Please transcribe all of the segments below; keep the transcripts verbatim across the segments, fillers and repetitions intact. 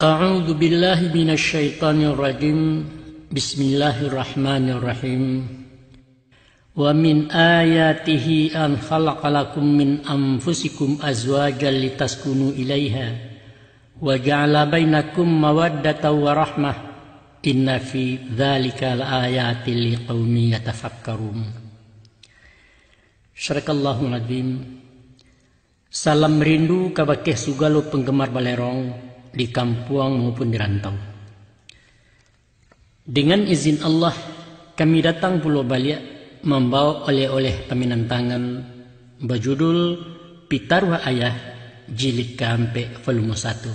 أعوذ بالله من الشيطان الرجيم. بسم الله الرحمن الرحيم. ومن آياته أن خلق لكم من أنفسكم أزواجا لتسكنوا إليها وجعل بينكم مودة ورحمة إن في ذلك لآيات لقوم يتفكرون. صدق الله العظيم. Salam rindu kabake sagalo panggamar Balerong di kampuang maupun di rantau. Dengan izin Allah, kami datang pulo baliak mambawa oleh-oleh paminantangan bajudul Pitaruah Ayah, jilid kaampek, volume satu,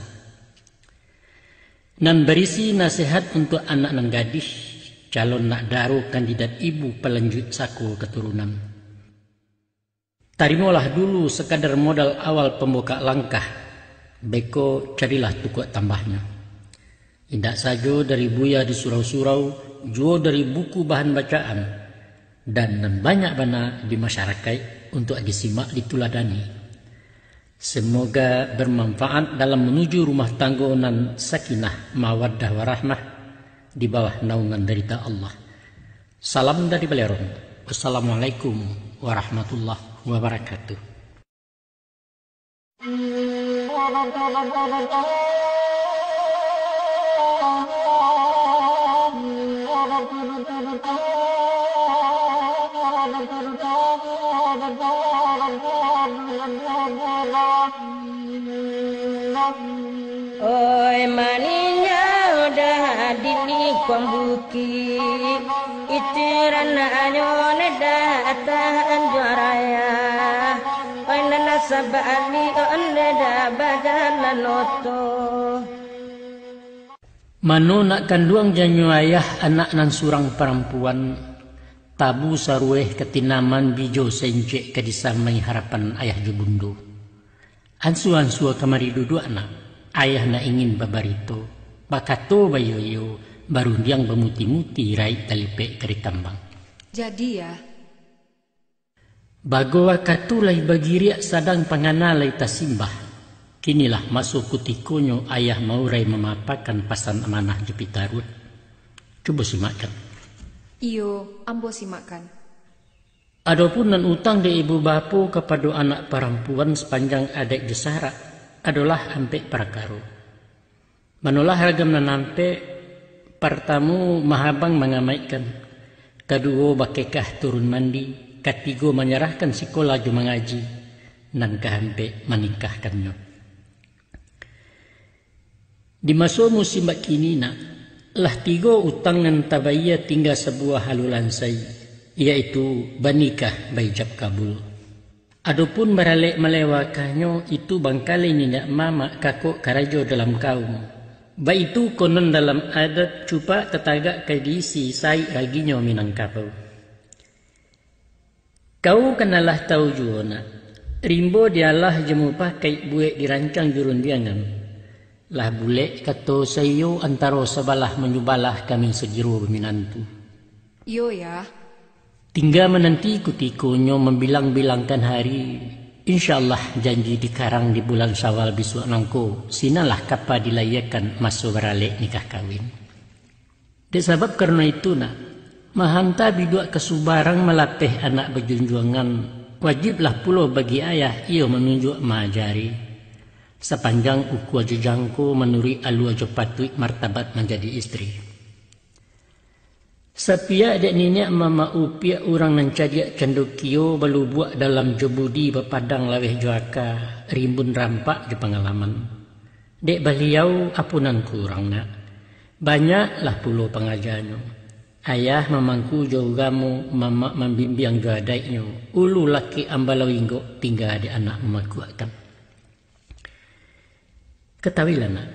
nan barisi nasihat untuak anak nan gadih, calon nak daro kandidat ibu palanjuik sako katurunan. Tarimolah dulu sakadar modal awal pambukak langkah, beko carilah tukuak tambahnyo. Indak sajo dari buya di surau-surau, juo dari buku bahan bacaan, dan nan banyak bana di masyarakaik untuak disimak dituladani. Semoga bermanfaat dalam manuju rumah tanggo nan sakinah, mawaddah, warahmah di bawah naungan rida Allah. Salam dari Balerong. Wassalamualaikum warahmatullahi wabarakatuh. Oi, maninyo dah di lingkuang bukik, itu ranaknyo dah tanjuang raya. Oi, nan sabali onde dah bajalan oto. Mano nak kanduang janyo ayah anak nan surang parampuan, tabu sarueh ka tinaman, bijo sencek ka disamai harapan ayah jo bundo. Ansua-ansua kamari duduak nak, ayah nak ingin babarito, bakato baiyo-iyo, barundiang bamuti-muti raik talipek ka ditambang. Jadi, Yah? Bago wakatu lai bagiriak, sadang pangana lai tasimbah. Kinilah maso kutikonyo ayah maurai mamapakan pasan amanah jo pitaruah. Cubo simakkan. Iyo, ambo simakkan. Adopun nan utang dek ibu bapo kapado anak parampuan sapanjang adaik jo sarak, adolah ampek parakaro. Manolah ragam nan ampek, partamo, mahabang mangamaikkan, kaduo, bakekah turun mandi, katigo, manyarahkan sikola jo mangaji, nan kaampek, manikahkannyo. Di maso musim bakini nak, lah tigo utang nan tabayia, tingga sabuah halu lansai, yaitu banikah baijab kabul. Adopun baralek malewakannyo, itu bangkalai niniak mamak, kakok karajo dalam kaum. Baitu konon dalam adat, cupak tatagak ka diisi, saik raginyo Minangkabau. Kau kan alah tau juo nak, rimbo dialah jo mupakaik, buek dirancang jo rundiangan. Lah bulek kato saiyo, antaro sabalah manyubalah, kami sagiro baminantu. Iyo, Yah. Tingga mananti kutikonyo, mambilang-bilangkan hari. Insya Allah, janji dikarang di bulan Syawal bisuak nangko, sinanlah kapa dilayiakan maso baralek nikah kawin. Dek sabab karano itu nak, mahanta biduak ka subarang, malapeh anak bajunjuangan, wajiblah pulo bagi ayah iyo manunjuak maajari, sapanjang ukua jo jangko, manuruik alua jo patuik, martabat manjadi istri. Sapiak dek niniak mamak upiak, urang nan cadiak candokio, balubuak dalam jo budi, bapadang laweh jo aka, rimbun rampak jo pangalaman. Dek baliau, apo nan kurang nak? Banyaklah pulo pangajanyo. Ayah mamangku jo ugamo, mamak mambimbiang jo adaiknyo, ulu lakek ambalau inggok, tingga dek anak mamakuakkan. Katahuilah nak,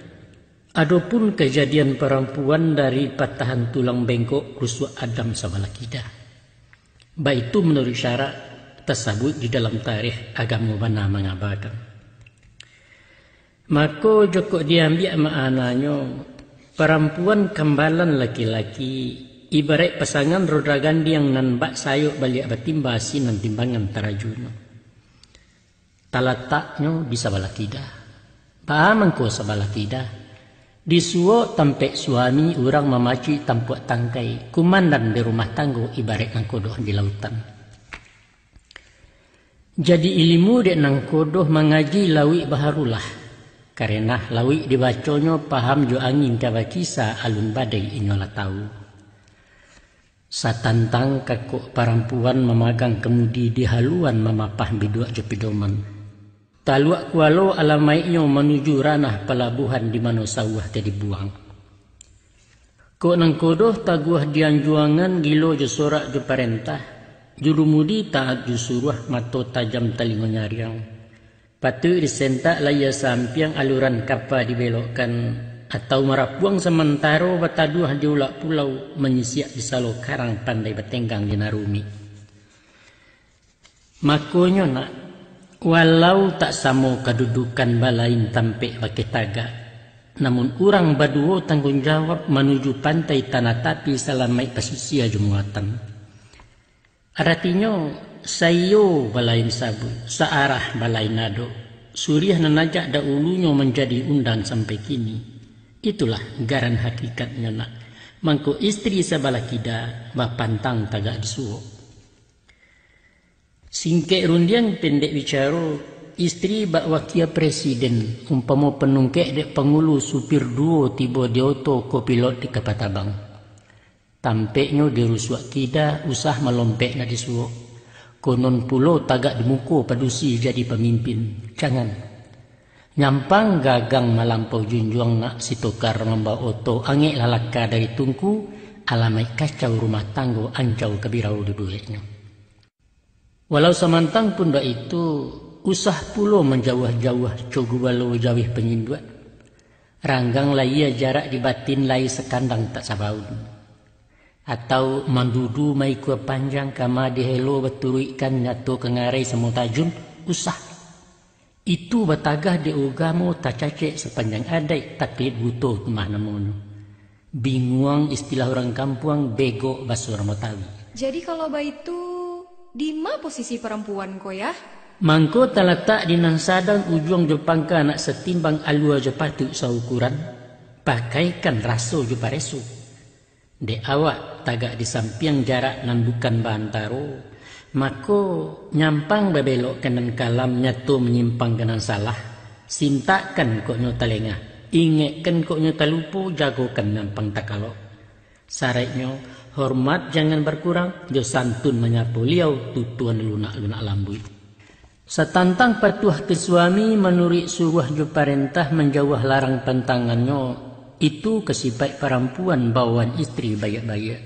adopun kajadian parampuan dari patahan tulang bengkok, rusuak Adam sabalah kida, baitu manuruik syarak, tasabuik di dalam tarikh, agamo bana mangabakan. Mako, jokok diambiak maananyo, parampuan kambalan laki-laki, ibaraik pasangan roda gandiang, nan bak sayok baliak batimba, sinan timbangan tarajunyo. Talataknyo di sabalah kida. Baa mangko sabalah kida? Di suok tampek suami urang mamacik tampuak tangkai, kumandan di rumah tanggo ibaraik nangkodoh di lautan. Jadi ilimu dek nangkodoh mangaji lauik baharulah, karena lauik dibaconyo paham jo angin ka bakisa alun badai inyo lah tahu. Satantang kakok parampuan mamagang kamudi di haluan mamapah biduak jo pidoman. Taluak kualo alamaiknyo manuju ranah palabuhan di mano sauah ka dibuang. Kok nangkodoh taguah di anjuangan gilo jo sorak jo parentah, julumudi taat jo suruah mato tajam talingo nyariang. Patuik disentak layia sampiang aluran kapa dibelokkan, atau marapuang samantaro bataduah di ulak pulau manyisiak di salo karang pandai batenggang di nan rumik. Makonyo nak, walau tak samo kadudukan balain tampek bakeh tagak, namun urang baduo tangguang jawab manuju pantai tanah tapi salamaik pasisia jo muatan. Aratinyo, saiyo balain sabuik, saarah balain adok, suriah nan ajak daulunyo manjadi undang sampai kini. Itulah garan hakikatnyo nak. Mangko istri sabalah kida bapantang tagak di suok. Singkek rundiang pendek bicaro, istri bak wakia presiden, umpamo panungkek dek pangulu supir duo tibo di oto kopilot di kapa tabang. Tampeknyo di rusuak kida usah malompek nak di suok. Konon pulo tagak di muko padusi jadi pamimpin. Jangan. Nyampang gagang malampau junjuang nak sitokar mambao oto angeklah laka dari tungku, alamaik kacau rumah tanggo ancau kabirau dudueknyo. Walau samantang pun baitu, usah pulo manjauah-jauah co gubalo jauah panyinduak. Ranggang layia jarak di batin lai sakandang tak sabaun. Atau mandudu maikua panjang kama dihelo baturuikkan nyato ka ngarai samo tajun, usah. Itu batagah dek ugamo tacacek sapanjang adaik taklid buto tu mah namonyo. Binguang istilah urang kampuang, begok baso urang Batawi. Jadi kalau baitu, di ma posisi parampuan ko yah? Mangko talatak di nan sadang ujuang jo pangka nak satimbang alua jo patuik saukuran, pakaikan raso jo pareso. Dek awak tagak di sampiang jarak nan bukan baantaro, mako nyampang babelok ka nan kalam nyato manyimpang ka nan salah, sintakkan kok nyo talengah, ingekkan kok nyo talupo, jagokan nyampang takalok. Saraiknyo, hormat jangan barkurang, jo santun manyapo liau, tutuan lunak-lunak lambuik. Satantang patuah ka suami manuruik suruah jo parentah manjauah larang pantangannyo, itu ka sipaik parampuan bawaan istri baiak-baiak.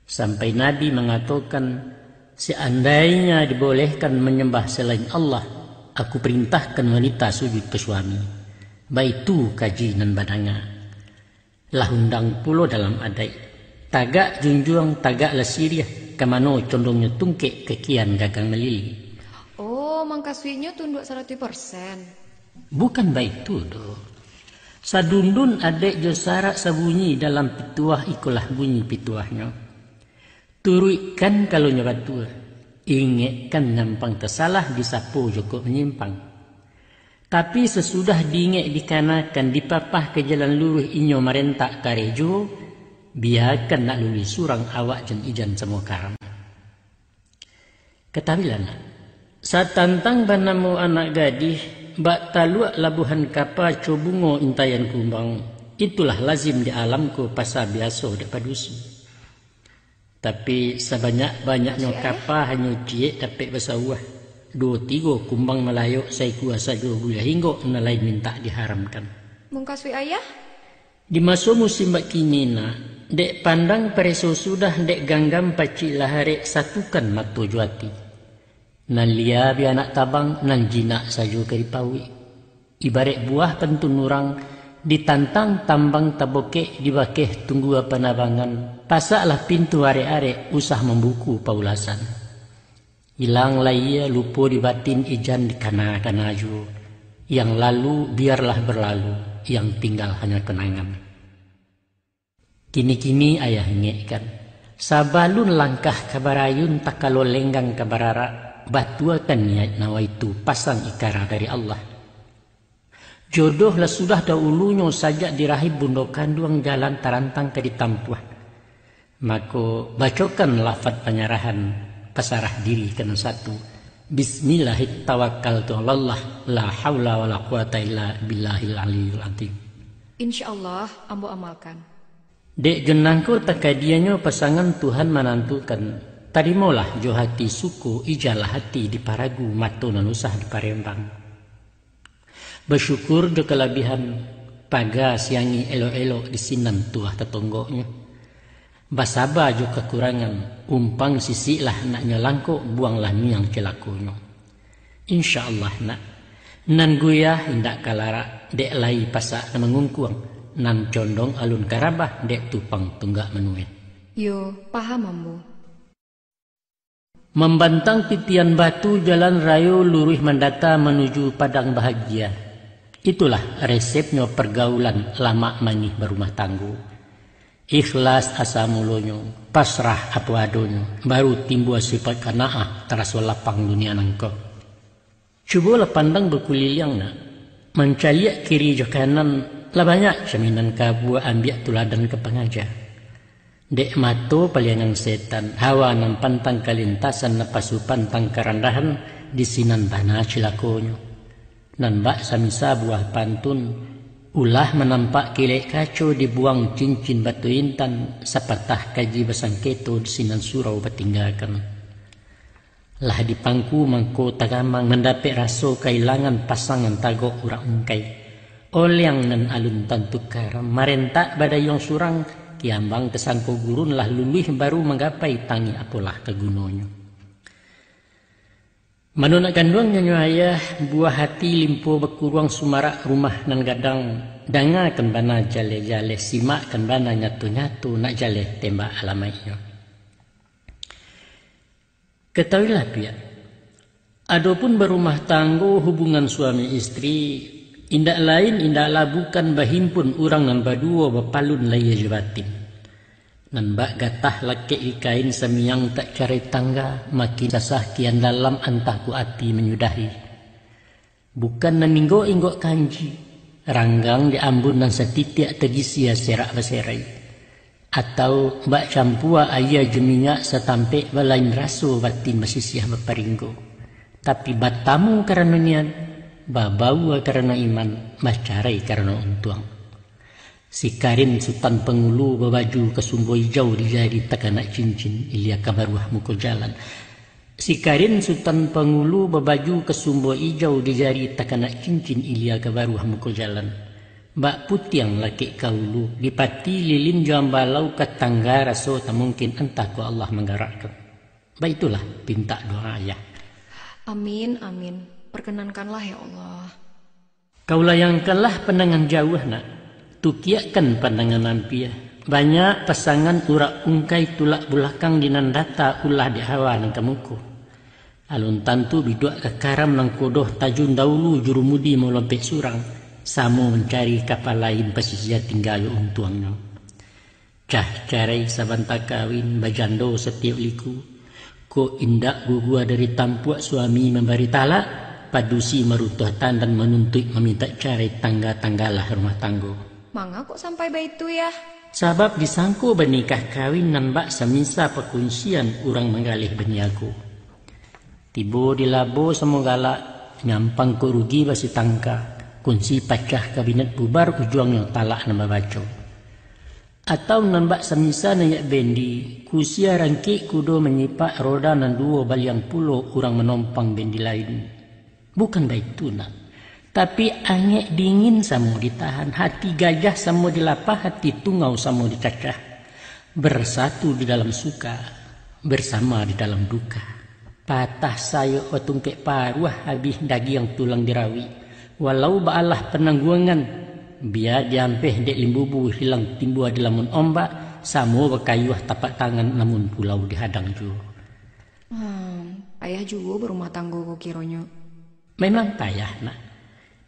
Sampai Nabi mangatokan, seandainya dibolehkan manyambah salain Allah, aku parintahkan wanita sujud ka suami. Baitu kaji nan badanga. Lah undang pulo dalam adaik. Tagak junjuang, tagaklah siriah, ka mano condongnyo tungkek, ka kian gagang malilik. Oh, mangkasuiknyo tunduak saratuih persen? Bukan baitu doh. Sadundun adaik jo sarak sabunyi dalam pituah, ikolah bunyi pituahnyo. Turuikkan kalau nyo batua, ingekkan nyampang tasalah, disapo jo kok manyimpang. Tapi sasudah diingek dikanakan, dipapah ka jalan luruih inyo marentak kareh juo, biakan nak luluih surang awak jan ijan samo karam. Katahuilah nak, satantang banamo anak gadih, bak taluak labuahan kapa co bungo intayan kumbang, itulah lazim di alam ko pasa biaso dek padusi. Tapi sabanyak-banyaknyo kapa hanyo ciek dapek basauah. Duo tigo kumbang malayok saikua sajo buliah inggok nan lain mintak diharamkan. Mungkasuik ayah? Di maso musim bak kini nak, dek pandang pareso sudah, dek ganggam pacik lah arek, satukan mato jo ati. Nan lia bi anak tabang, nan jinak sajo ka dipauik. Ibaraik buah pantun urang, ditantang tambang tabokek, dibakeh tunggua panabangan, pasaklah pintu arek-arek, usah mambuku paulasan. Ilang layia lupo di batin, ijan dikana-kana juo. Yang lalu biarlah berlalu, yang tinggal hanya kenangan. Kini-kini ayah ingekkan, sabalun langkah ka barayun, takalo lenggang ka bararak, batuakan niaik nawaitu, pasang ikara dari Allah. Jodoh lah sudah dahulunyo sajak di rahim bundo kanduang jalan tarantang ka ditampuah. Mako, bacokan lafaz panyarahan, pasarah diri ka nan satu. Bismillahit tawakkaltu alallah, la haula wala quwata illa billahil aliyil azim. Insya Allah, ambo amalkan. Dek jo nangko takadianyo pasangan Tuhan manantukan, tarimolah jo hati suko, ijalah hati diparagu, mato nan usah diparembang. Basyukur jo kalabihan, paga siangi elok-elok di sinan tuah tatonggoknyo. Basaba jo kakurangan, umpang sisiklah nak nyo langkok, buanglah miang cilakonyo. Insya Allah nak, nan guyah indak ka larak, dek lai pasak nan mangungkuang, nan condong alun ka rabah, dek tupang tunggak manueh. Yo, paham ambo. Mambantang titian batu jalan rayo luruih mandata manuju padang bahagia. Itulah resepnyo pergaulan lamak manih barumah tanggo. Ikhlas asa mulonyo, pasrah apo adonyo, baru timbua sifat qanaah, taraso lapang dunia nangko. Cubolah pandang bakuliliang nak, mancaliak kiri jo kanan, lah banyak caminan kabua ambiak tuladan ka pangaja. Dek mato paliangan setan, hawa nan pantang kalintasan, napasu pantang karandahan, di sinan bana cilakonyo. Nan bak samisa buah pantun, ulah manampak kilek kaco, dibuang cincin batu intan, sapatah kaji basangketo, di sinan surau batinggakan. Lah dipangku mangko tagamang, mandapek raso kailangan, pasangan tagok urak ungkai. Oleang nan alun tantu karam, marentak badayuang surang, kiambang tasangko gurun, lah luluih baru manggapai, tangih apolah ka gunonyo. Mano nak ganduang nyanyo ayah, buah hati limpo bakuruang, sumarak rumah nan gadang, dangakan bana jaleh-jaleh, simakkan bana nyato-nyato, nak jaleh tembak alamaiknyo. Katahuilah piak, adopun barumah tanggo, hubungan suami istri, indak lain, indaklah bukan bahimpun urang nan baduo, bapalun lahia jo batin. Nan bak gatah lakek di kain, samiang tak carai tangga, makin sasah kian dalam, antah ko ati manyudahi. Bukan nan inggok-inggok kanji, ranggang di ambun nan satitiak, tagisia serak baserai, atau bak campua aia jo minyak, satampek balain raso, batin basisiah baparinggo. Tapi batamu karano niat, babaua karano iman, bacarai karano untuang. Sikarin Sutan Pangulu babaju kasumbo ijau, di jari takanak cincin, ilia ka baruah muko jalan. Sikarin Sutan Pangulu babaju kasumbo ijau, di jari takanak cincin, ilia ka baruah muko jalan. Bak putiang lakek ka ulu, dipati lilin jo ambalau, ka tangga raso tamungkin, antah ko Allah manggarakkan. Baitulah pintak doa ayah. Amin, amin. Perkenankanlah ya Allah. Kau layangkanlah pandangan jauah nak, tukiakkan pandangan ampia. Banyak pasangan urak ungkai, tulak bulakang di nan data, ulah dek hawa nan ka muko. Alun tantu biduak ka karam, nangko doh tajun dahulu, jurumudi malompek surang, samo mancari kapal lain, pasisia tingga jo untuangnyo. Cah carai sabanta kawin, bajando satiok liku. Kok indak gugua dari tampuak, suami mambari talak, padusi maruntuah tandan, manuntuik mamintak carai, tangga-tanggalah rumah tanggo. Manga kok sampai baitu, Yah? Sabab disangko banikah kawin, nan bak samisa pakunsian, urang manggaleh baniago. Tibo di labo samo galak, nyampang kok rugi basitangka, kunsi pacah kabinet bubar, ujuangnyo talak nan babaco. Atau nan bak samisa naiak bendi, kusia rangkik kudo manyipak, roda nan duo baliang pulo, urang manompang bendi lain. Bukan baitu nak, tapi angek dingin samo ditahan, hati gajah samo dilapah, hati tungau samo dicacah. Bersatu di dalam suka, bersama di dalam duka. Patah sayok batungkek paruah, habih dagiang tulang dirawik. Walau baalah panangguangan, bia diampeh dek limbubu, hilang timbua dilamun ombak, samo bakayuah tapak tangan, namun pulau dihadang juo. Hmm, payah juo barumah tanggo ko kironyo. Memang payah nak.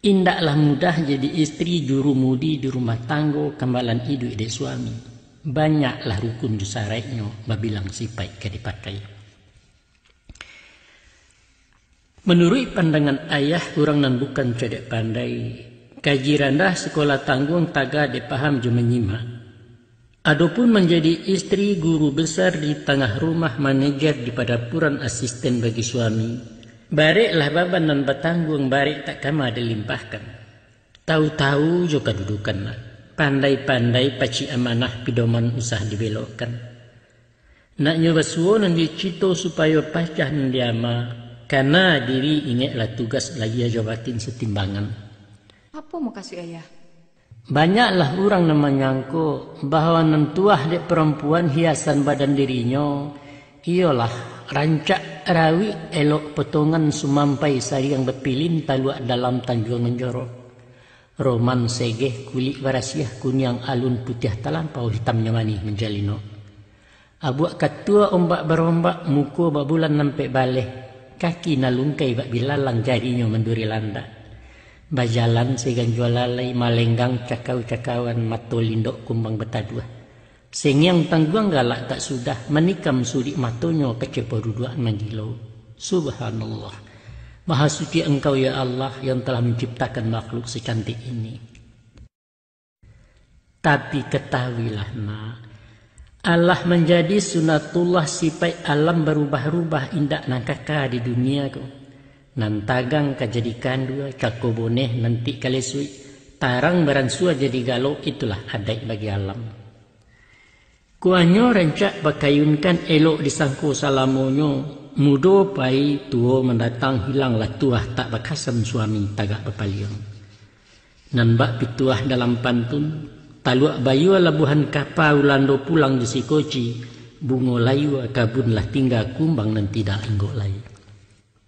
Indaklah mudah jadi istri jurumudi di rumah tanggo, kambalan iduik dek suami. Banyaklah rukun jo saraiknyo, babilang sipaik ka dipakai. Manuruik pandangan ayah, urang nan bukan cadiak pandai, Kaji randah sikolah tangguang taga dek paham jo manyimak. Adopun manjadi istri guru besar di tangah rumah, manajer di padapuran, asisten bagi suami, bareklah baban nan batangguang, barek tak kama dilimpahkan. Tahu-tahu jo kadudukan lah. Pandai-pandai pacik amanah, pidoman usah dibelokkan. Naknyo basuo nan dicito supayo pacah nan diama, kana diri ingeklah tugas, lahia jo batin satimbangan. Apo mukasuik Ayah? Banyaklah urang nan manyangko bahwa nan tuah dek parampuan hiasan badan dirinyo, iyolah rancak rawik elok potongan sumampai sariang bapilin taluak dalam tanjuang nan jorok. Roman segeh kulik barasiah kuniang alun putiah talampau hitamnyo manih manjalino. Abuak katua ombak barombak, muko bak bulan nampek baleh, kaki nan lungkai bak bilalang, jarinyo manduri landak. Bajalan se ganjua lalai, malenggang cakau-cakauan, mato lindok kumbang bataduah. Sengiang tangguang galak tak sudah, manikam sudik matonyo kacepo duduak manggilo. Subhanallah. Maha suci Engkau, ya Allah, yang telah menciptakan makhluk secantik ini. Tapi ketahuilah, nak, alah manjadi sunatullah, sipaik alam barubah-rubah, indak nan kaka di dunia ko. Nan tagang ka jadi kandua, cako boneh nanti ka lesuik, tarang baransua jadi galok, itulah adaik bagi alam. Kuahnyo rancak bakayunkan, elok disangko salamonyo, mudo pai tuo mandatang, hilanglah tuah tak bakasan, suami tagak bapaliang. Nan bak pituah dalam pantun, taluak bayua labuahan kapa, Ulando pulang jo si koci, bungo layua kabun lah tingga, kumbang nan tidak inggok lai.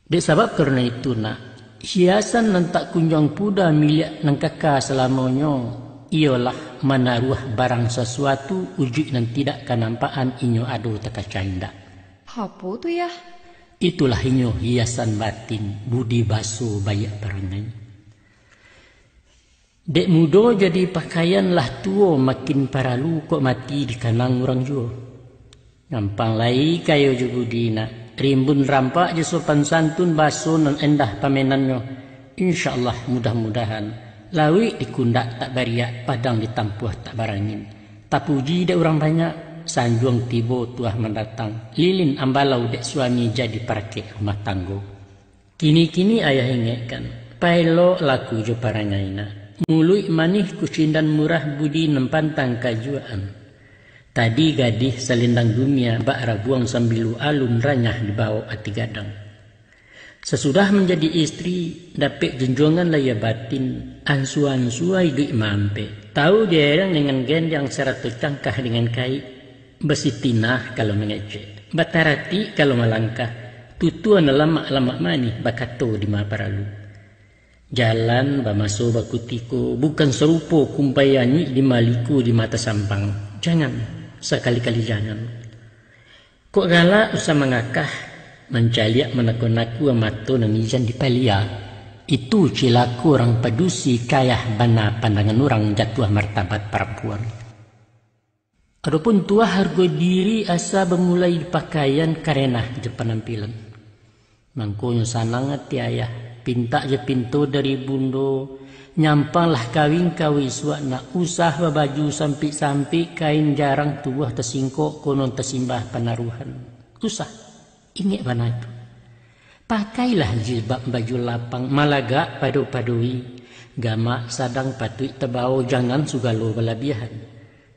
Dek sabab karano itu, nak, hiasan nan tak kunjuang puda miliak nan kaka salamonyo, iyolah manaruah barang sasuatu, ujuik nan tidak kanampakan, inyo ado takaca indak. Apo tu, Yah? Itulah inyo hiasan batin, budi baso, baiak parangai. Dek mudo jadi pakaian, lah tuo makin paralu, kok mati dikanang urang juo. Gampang lai kayo jo budi, nak, rimbun rampak jo sopan santun, baso nan endah pamenannyo. Insya Allah, mudah-mudahan, lauik dikundak tak bariak, padang ditampuah tak barangin. Tapuji dek urang banyak, sanjuang tibo tuah mandatang, lilin ambalau dek suami, jadi parakek rumah tanggo. Kini-kini Ayah ingekkan, paelok laku jo parangai, nak. Muluik manih kucindan murah, budi nan pantang kajuaan. Tadi gadih salendang dunia, bak rabuang sambilu alun, ranyah dibawok ati gadang. Sasudah manjadi istri, dapek junjuangan lahia batin, ansua-ansua iduik maampek. Tahu dierang dengan gendiang, sarato cangkah dengan kaik. Basitinah kalau mangecek, bataratik kalau malangkah, tutua nan lamak-lamak manih, bakato dima paralu. Jalan bamaso bakutiko, bukan sarupo kumpai anyuik di maliku di mata sampang. Jangan, sakali-kali jangan. Kok galak usah mangakah, mancaliak manakua-nakua, mato nan ijan dipalia. Itu cilako urang padusi, kayah bana pandangan urang, jatuah martabat parampuan. Adopun tuah hargo diri, asa bamulai di pakaian, karenah jo panampilan. Mangkonyo sanang ati Ayah, pintak jo pinto dari Bundo, nyampanglah kawin ka isuak, nak, usah babaju sampik-sampik, kain jarang tubuah tasingkok, konon tasimbah panaruhan. Usah. Ingek bana tu. Pakailah jilbab baju lapang, malagak pado-padoi, gamak sadang patuik tabao, jangan sugalo balabiahan.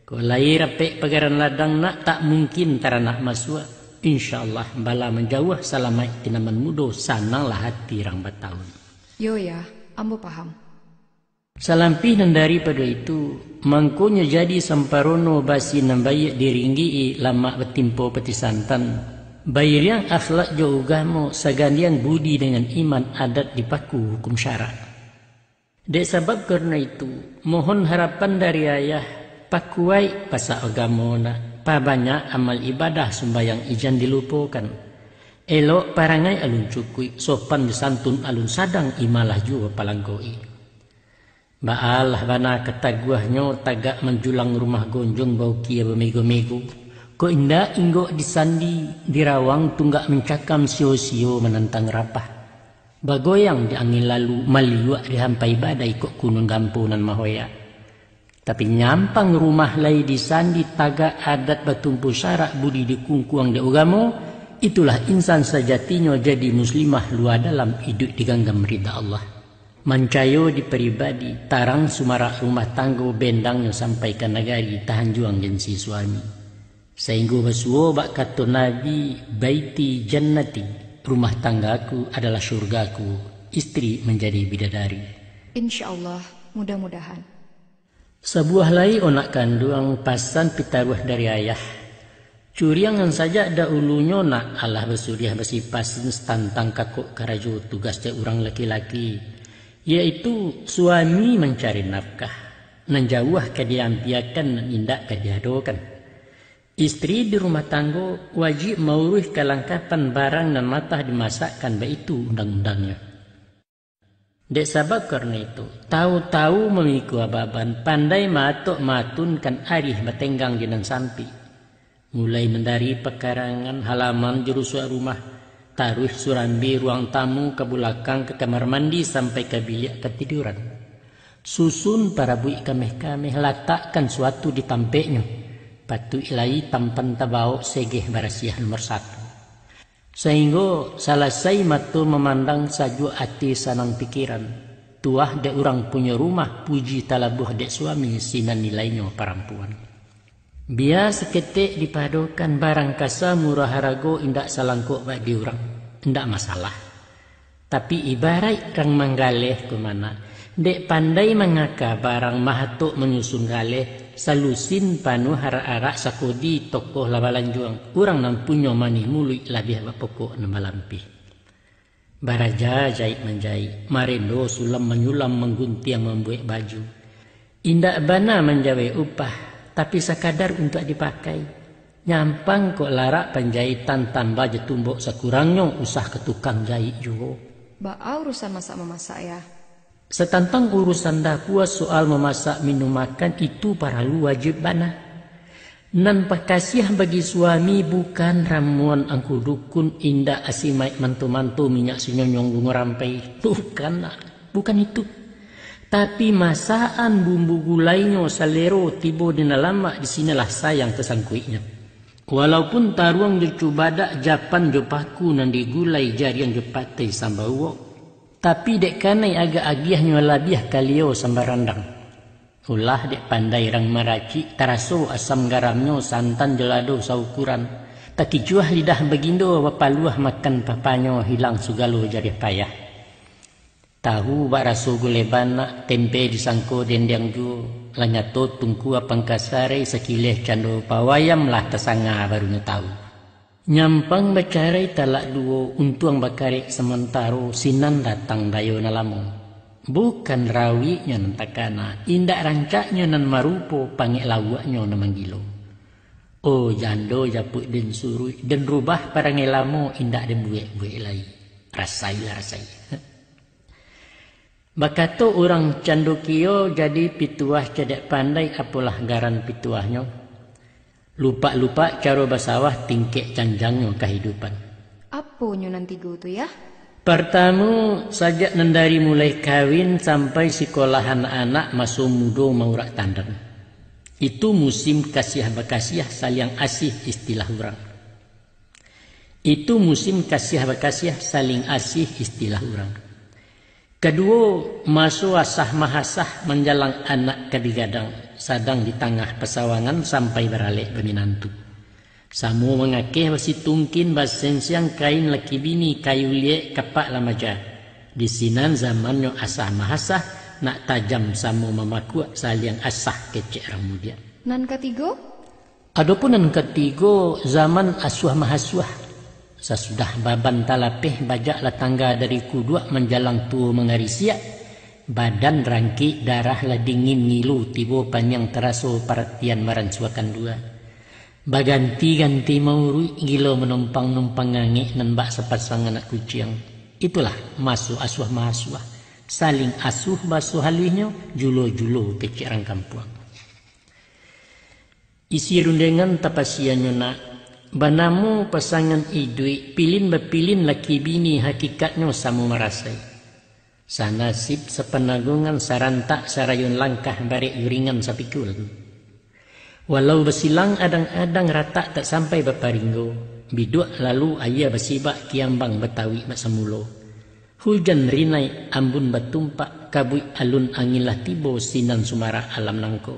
Kok lai rapek pagaran ladang, nak, tak mungkin taranak masuak. Insya Allah, bala manjauah, salamaik tinaman mudo, sananglah ati rang batahun. Yo, Yah, ambo paham. Salampih nan daripado itu, mangkonyo jadi samparono basi nan baiak diringgik-i, lamak batimpo pati santan. Bairiang akhlak jo ugamo, sagandiang budi dengan iman, adat dipaku hukum syarak. Dek sabab karano itu, mohon harapan dari Ayah, pakuaik pasak agamo, nak, pabanyak amal ibadah, sumbayang ijan dilupokan. Elok parangai alun cukuik, sopan jo santun alun sadang, imalah juo palangkoi. Baalah bana kataguahnyo, tagak manjulang rumah gonjong, baukia bamego-mego. Kok indak inggok disandi, dirawang tunggak mancakam, sio-sio manantang rabah. Bagoyang di angin lalu, maliuak dihampai badai kok gunung gampo nan mahoyak. Tapi nyampang rumah lai disandi, tagak adat batumpu syarak, budi dikungkuang dek ugamo, itulah insan sajatinyo jadi muslimah lua dalam, iduik diganggam rida Allah. Mancayo di paribadi, tarang sumarak rumah tanggo, bendangnyo sampai ka nagari, tahanjuang gengsi suami. Sainggo basuo bak kato Nabi, "Baiti jannati, rumah tanggaku adalah syurgaku, istri manjadi bidadari." Insya Allah, mudah-mudahan. Sabuah lai onak kanduang, pasan pitaruah dari ayah. Curiang nan sajak dahulunyo nak alah basuriah basipasin tantang kakok karajo tugas dek urang laki-laki, yaitu suami mancari nafkah, nan jauah ka diampiakan, nan indak ka diadokan. Istri di rumah tanggo wajib mauruih kalangkapan barang nan matah dimasakkan, baitu undang-undangnyo. Dek sabab karano itu, tahu-tahu mamikua baban, pandai maatok maatunkan arih batenggang di nan sampik. Mulai mandari pakarangan, halaman, jarusuak rumah, taruih surambi, ruang tamu, ka bulakang, ka kamar mandi, sampai ka biliak katiduran. Susun parabuik kameh-kameh, latakkan suatu di tampeknyo. Patuik lai tampan tabawok, segeh barasiah nomor satu. Sainggo salasai mato mamandang, sajuak ati sanang pikiran. Tuah dek urang punyo rumah, puji talabuah dek suami, sinan nilainyo parampuan. Bia saketek dipadokan, barang kasa murah harago, indak salangkok bak di urang, indak masalah. Tapi ibaraik rang manggaleh ko mah nak, dek pandai mangaka barang, mahatok manyusun galeh, salusin panuah arak-arak, sakodi tokoh lah balanjuang, urang nan punyo manih muluik, labiah bak pokok nan balampih. Baraja jaik manjaik, marendo sulam manyulam, mangguntiang mambuek baju. Indak bana manjawek upah, tapi sakadar untuak dipakai. Nyampang kok larak panjaitan, tambah jo tumbok sakurangnyo, usah ka tukang jaik juo. Baa urusan masak-mamasak, Yah? Satantang urusan dapua, soal mamasak minum makan, itu paralu wajib bana. Nan pakasiah bagi suami bukan ramuan angku dukun, indak asimaik manto-manto, minyak sinyonyong bungo rampai. Bukan, nak. Bukan itu. Tapi masakan bumbu gulainyo, salero tibo di nan lamak, di sinilah sayang tasangkuiknyo. Walaupun taruang jo cubadak, japan jo paku nan digulai, jariang jo patai sambawok, tapi dek kanai agak agiahnyo, labiah kalio sambarandang. Ulah dek pandai rang maracik, taraso asam garamnyo, santan jo lado saukuran. Takicuah lidah bagindo, bapaluah makan papanyo, hilang sagalo jariah payah. Tahu bak raso gulai banak, tempe disangko dendeng juo, lah nyato tungku apang kasarai, sakileh cando pawayam, lah tasanga barunyo tahu. Nyampang bacarai talak duo, untuang bakarek samantaro, sinan datang dayo nan lamo. Bukan rawiknyo nan takana, indak rancaknyo nan marupo, pangek lauaknyo nan manggilo. Oh, jando japuik den suruik, den rubah parangai lamo, indak den buek-buek lai. Rasailah, rasai. Bakato urang cando kio, jadi pituah cadiak pandai, apolah garan pituahnyo. Lupak-lupak caro basawah, tingkek janjangnyo kahidupan. Aponyo nan tigo tu, Yah? Partamo, sajak nan dari mulai kawin sampai sikolah anak-anak, maso mudo maurak tandan. Itu musim kasiah-bakasiah, saliang asih istilah urang. Itu musim kasiah-bakasiah, saling asih istilah urang. Kaduo, maso asah-mahasah, manjalang anak ka digadang, sadang di tangah pasawangan, sampai baralek baminantu. Samo mangakeh basitungkin, basensiang kain laki bini, kayu liek kapak lamaja. Di sinan zamannyo asah-mahasah, nak tajam samo mamakuak, saliang asah kecek rang mudiak. Nan katigo? Adopun nan katigo, zaman asuah-mahasuah. Sasudah baban talapeh, bajak lah tangga dari kuduak, manjalang tuo mangarisiak, badan rangkik, darah lah dingin, ngilu tibo paniang, taraso paratian maransuakan dua. Baganti-ganti mauruik, gilo manumpang-numpang, ngangek nan bak sapasang anak kuciang. Itulah maso asuah-mahasuah, saling asuh baso haluihnyo, julo-julo kecek rang kampuang. Isi rundengan tapasiannyo nak, Banamo pasangan iduik, pilin bapilin laki bini, hakikatnyo samo marasai. Sanasib sapananggungan, sarantak sarayun langkah, barek juringan sapikulan. Walau basilang adang-adang, ratak tak sampai baparinggo, biduak lalu aia basibak, kiambang batawik bak samulo. Hujan rinai, ambun batumpak, kabuik alun angin lah tibo, sinan sumarak alam nangko.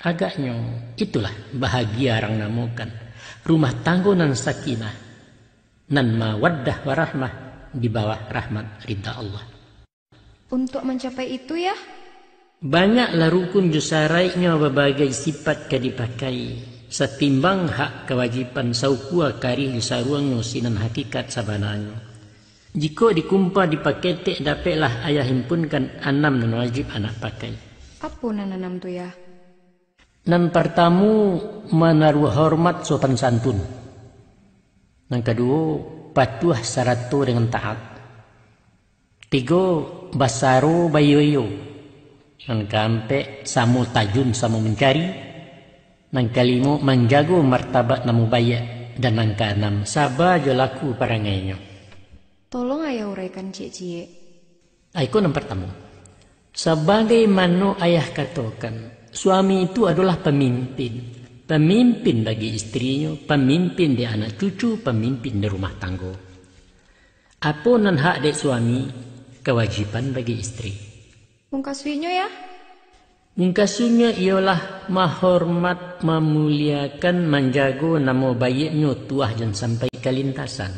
Agaknyo, itulah bahagia rang namokan rumah tanggo nan sakinah, nan mawaddah warahmah di bawah rahmat ridha Allah. Untuak mancapai itu, Yah? Banyaklah rukun jo saraiknyo, babagai sipat ka dipakai, satimbang hak kawajiban, saukua karih jo saruangnyo, sinan hakikat sabananyo. Jikok dikumpa dipaketek, dapeklah ayah himpunkan anam nan wajib anak pakai. Apo nan anam tu, Yah? Nan partamu, manaruah hormat sopan santun. Nan kaduo, patuah sarato dengan taat. Tigo, basaro baiyo-iyo. Nan kaampek, samo tajun samo mancari. Nan kalimo, manjago martabat namo baiak. Dan nan kaanam, saba jo laku parangainyo. Tolong ayah uraikan ciek-ciek. Iko nan partamo. Sabagaimano ayah katokan, suami itu adolah pamimpin. Pamimpin bagi istrinyo, pamimpin di anak cucu, pamimpin di rumah tanggo. Apo nan hak dek suami, kawajiban bagi istri. Mungkasuiknyo, Yah? Mungkasuiknyo iyolah mahormat, mamuliakan, manjago namo baiaknyo, tuah jan sampai kalintasan.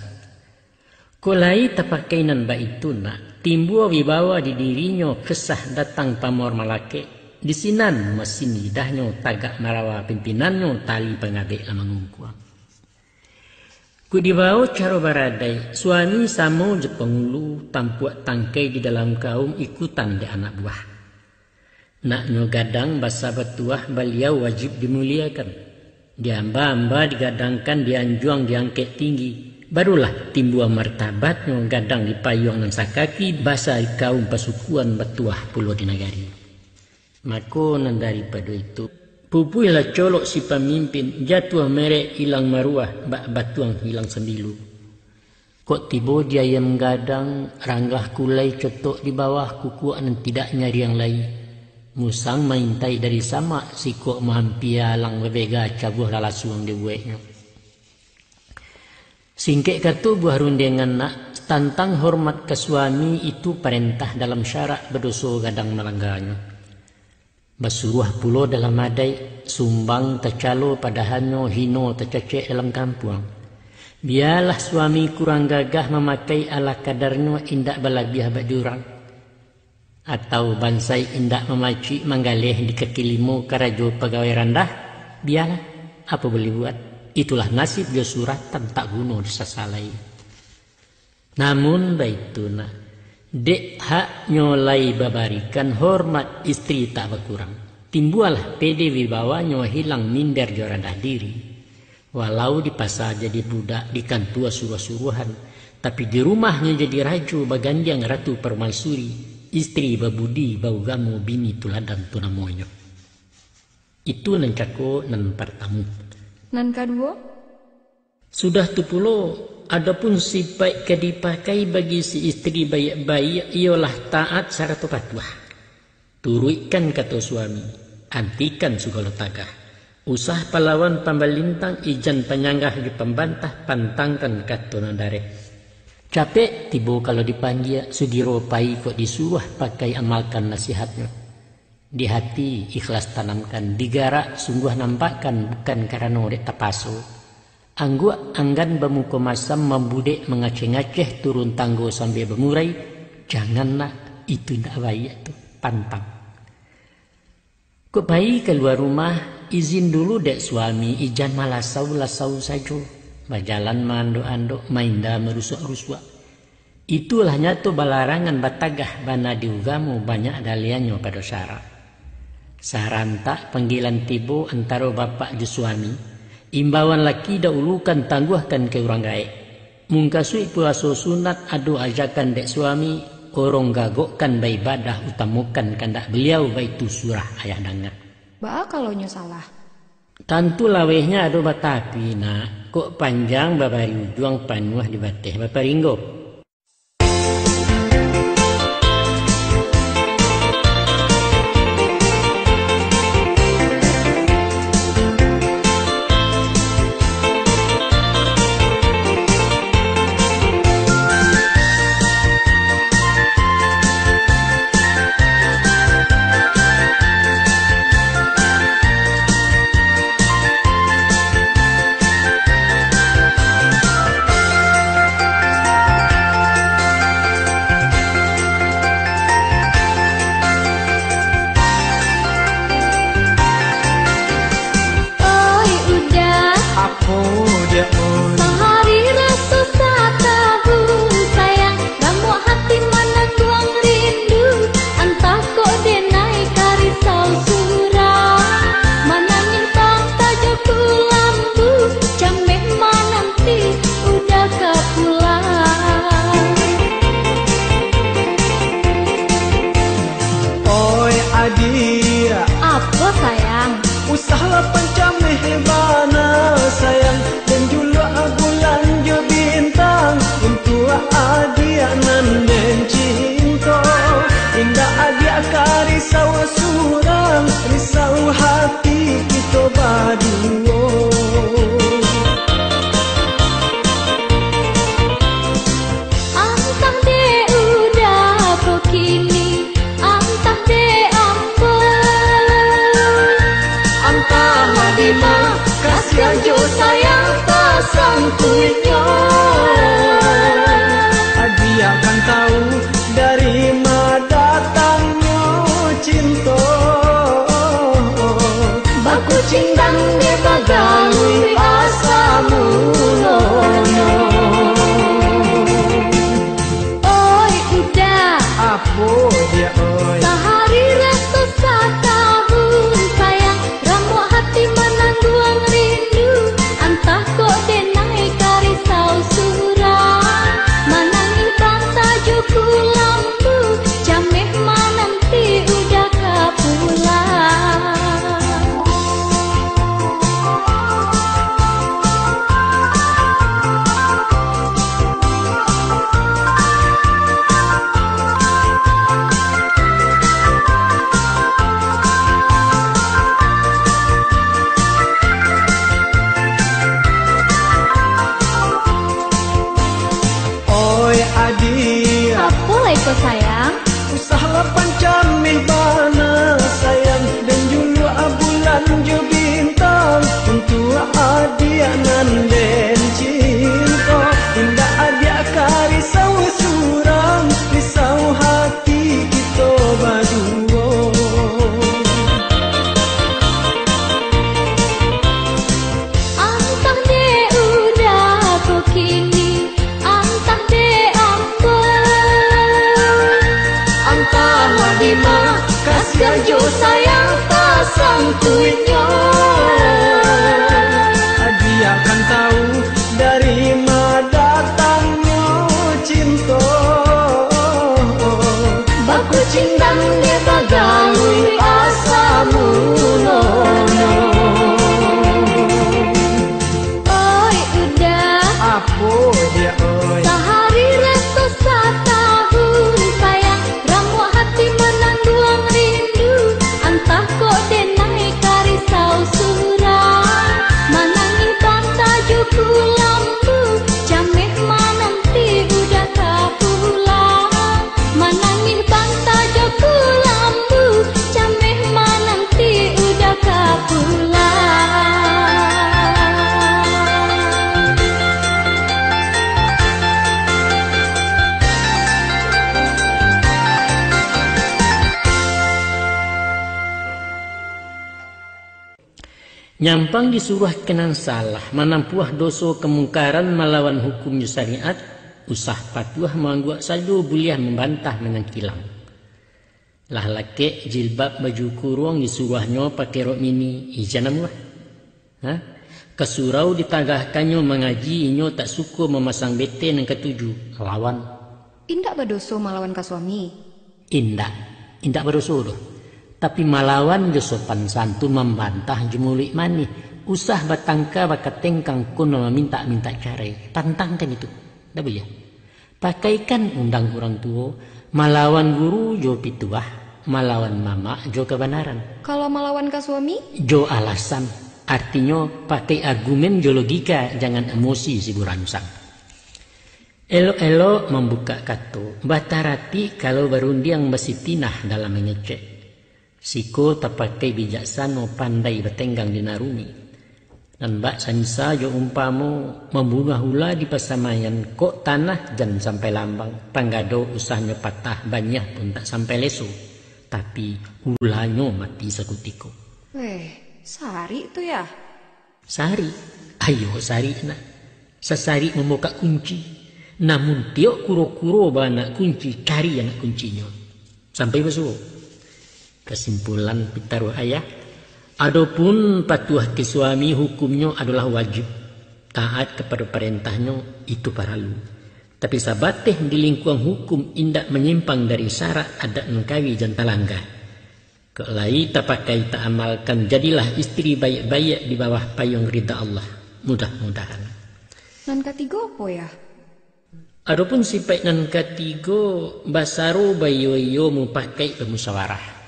Kok lai tapakai nan baitu nak, timbua wibawa di dirinyo, kesah datang pamor malakek, di sinan masin lidahnyo, tagak marawa pimpinannyo, tali pangabek lah mangungkuang. Kok dibao caro baradai, suami samo jo pangulu, tampuak tangkai di dalam kaum, ikutan dek anak buah. Naknyo gadang basa batuah, baliau wajib dimuliakan. Diamba-amba digadangkan, dianjuang diangkek tinggi, barulah timbua martabatnyo, gadang di payuang nan sakaki, basa di kaum pasukuan, batuah pulo di nagari. Mako nan daripado itu, pupuihlah colok si pamimpin, jatuah merek ilang maruah, bak batuang hilang sambilu. Kok tibo di ayam gadang, ranggah kulai cotok di bawah, kukuak nan tidak nyariang lai. Musang maintai dari samak, sikok mahampia alang babega, cabuah lalasuang dibueknyo. Singkek kato buah rundiangan nak, tantang hormat ka suami, itu parentah dalam syarak, badoso gadang malangganyo. Basuruah pulo dalam adaik, sumbang tacalo padahanyo, hino tacacek dalam kampuang. Bialah suami kurang gagah mamakai ala kadarnyo, indak balabiah bak jurang. Atau bansai indak mamacik manggaleh di kaki limo karajo pagawai randah, bialah, apo buliah buat, itulah nasib jo suratan tak guno disasalai. Namun baitu nak, dek haknyo lai babarikan, hormat istri tak bakurang. Timbualah pede wibawanyo, hilang minder jo randah diri. Walau di pasa jadi budak, di kantua suruah-suruahan, tapi di rumahnyo jadi rajo, bagandiang ratu parmaisuri, istri babudi, baugamo, bini tuladan tu namonyo. Itu nan cako nan partamu. Nan kaduo? Sudah tu pulo, adopun sipaik ka dipakai bagi si istri baiak-baiak, iyolah taat sarato patuah. Turuikkan kato suami, antikan sagalo tagah. Usah palawan pambalintang, ijan panyanggah jo pambantah, pantangkan kato nan dareh. Capek tibo kalau dipanggia, sugiro pai kok disuruah, pakai amalkan nasihatnyo. Di hati ikhlas tanamkan, di garak sungguah nampakkan, bukan karano dek tapaso. Angguak anggan bamuko masam, mambudek mangaceh-ngaceh, turun tanggo sambia bamurai, jangan nak, itu indak baiak tu, pantang. Kok pai kalua rumah, izin dulu dek suami, ijan malasau-lasau sajo, bajalan maandok-andok, mainda marusuak-rusuak. Itulah nyato balarangan, batagah bana di ugamo, banyak daliannyo pado syarak. Sarantak panggilan tibo antaro bapak jo suami, imbauan laki daulukan, tangguahkan ka urang gaek. Mungkasuik puaso sunat, ado ajakan dek suami, orong gagokkan baibadah, utamokan kandak baliau, baitu surah ayah danga. Baa kalau nyo salah? Tantu lawehnya ado batapi, nak. Kok panjang babari ujuang, panuah di bateh baparinggo. Oi, udah. Apo dia, oi? Sahari raso satahun, sayang. Ramuak hati manangguang rindu, antah kok denai ka risau surang. Manangih banta jo kulambu, cameh mananti udah ka pulang. Oi, adiak. Apo, sayang? Usahlah pancameh bana, sayang, den juluak bulan jo bintang, untuak adiak nan den cinto. Indak adiak ka risau surang, risau hati kito baduo. Antah dek udah ko kini, antah dek ambo, antahlah dima, kasian jo sayang tasangkuiknyo. Adiak kan tau dari ma datangnyo cinto. Bakucing dan dek bagalui asa mulonyo. Oi, udah. Apo dia, oi? Sahari raso satahun, sayang, ramuak hati manangguang rindu, antah kok denai ka risau surang, manangih banta jo kulambu, cameh mananti udah ka pulang. Oi, adiak. Apo lai ko, sayang? Usahlah pancameh bana, sayang, den juluak bulan jo bintang, untuak adiak nan den cinto. Indak adiak ka risau surang, risau hati kito baduo. Antah dek udah ko kini, antah dek ambo, antahlah dima, kasian jo sayang tasangkuiknyo. Adiak kan tau dari ma datangnyo cinto. Bakucing dan dek bagalui asa mulonyo. Oi, udah. Apo dia, oi? Sahari raso satahun, sayang, ramuak hati manangguang rindu, antah kok denai ka risau surang, manangih banta jo kulambu, cameh mananti udah ka pulang. Manangih banta jo kulambu, cameh mananti udah ka pulang. Nyampang disuruah ka nan salah, manampuah doso kamungkaran, malawan hukum jo syariat, usah patuah maangguak sajo, buliah mambantah manyangkilang. Lah lakek jilbab baju kuruang, disuruahnyo pakai rok mini, ijan amuah. Ha? Ka surau ditagahkannyo mangaji, inyo tak suko mamasang bete nan katuju, lawan. Indak badoso malawan ka suami? Indak, indak badoso doh. Tapi malawan jo sopan santun, mambantah jo muluik manih, Usah batangka bakatengkang, kono mamintak-mintak carai. Tantangkan itu. Ndak buliah. Pakaikan undang urang tuo, malawan guru jo pituah, malawan mamak jo kabanaran. Kalau malawan ka suami? Jo alasan. Artinyo, pakai argumen jo logika, jangan emosi si buransang. Elok-elok mambukak kato, batarati kalau barundiang basitinah dalam mangecek. Siko tapakai bijaksano, pandai batenggang di nan rumik. Nan bak sanisa jo umpamo, mambunuah ula di pasamaian, kok tanah jan sampai lambang, panggado usahnyo patah, baniah pun tak sampai leso, tapi ulanyo mati sakutiko. Weh, sarik tu yah. Sarik? Ayo sarik nak. Sasarik mamukak kunci. Namun tiok kuro-kuro baanak kunci, cari anak kuncinyo. Sampai basuo. Kasimpulan pitaruah ayah, adopun patuah ka suami hukumnyo adolah wajib. Taat kapado parantahnyo itu paralu. Tapi sabateh di lingkuang hukum indak manyimpang dari syarak adat nan kawi jan talangga. Kok lai tapakai taamalkan, jadilah istri baiak-baiak di bawah payuang rida Allah. Mudah-mudahan. Nan katigo apo yah? Adopun sipaik nan katigo, basaro baiyo-iyo, mupakaik bamusyawarah.